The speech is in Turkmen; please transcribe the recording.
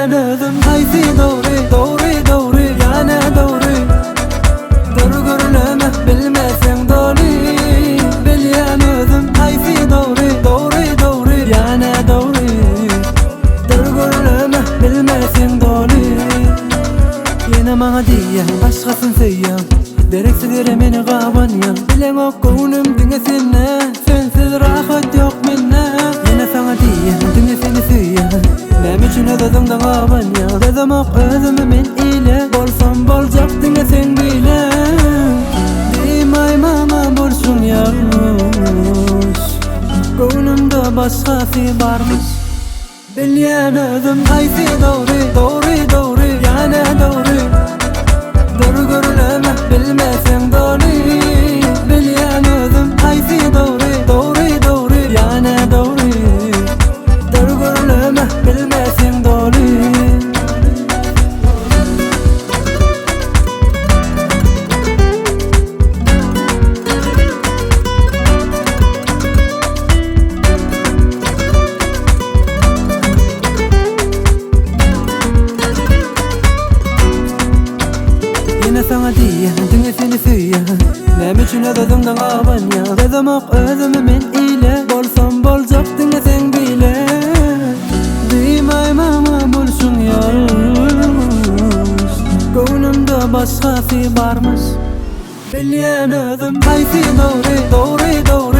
Bilýän özüm haýsy dogry, dogry, dogry ýa nädogry. Dur gürleme bilmeseň doly. Bilýän özüm haýsy dogry, dogry, dogry ýa nädogry. Dur gürleme bilmeseň doly. Ýene maňa diýýäň başgasyn söýýäň. Dereksiz ýere meni gabanýaň. Bileňok göwnüm diňe sende. Sensiz rahat ýok mende. Ýene saňa diýýän diňe seni söýýän. Näme üçin öz-özüňden gabanýaň. Dözemok özümi men ile. Bolsam boljak diňe seň bile. Diýmaý maňa bolşuň ýalňyş. Göwnümde başgasy barmyş. Bilýän özüm haýsy dogry, dogry, dogry ýa nädogry. Dur gürleme bilmeseň doly. Bilýän özüm haýsy dogry, dogry, dogry ýa nädogry. Dur gürleme bilmeseň doly. Ýene saňa diýýän, diňe seni söýýän. Näme üçin öz-özüňden gabanýaň? Dözemok özümi men ile. Bolsam boljak diňe seň bile. Diýmäý maňa bolşuň ýalňyş. Göwnümde başgasy barmyş. Bilýän özüm haýsy dogry, dogry, dogry.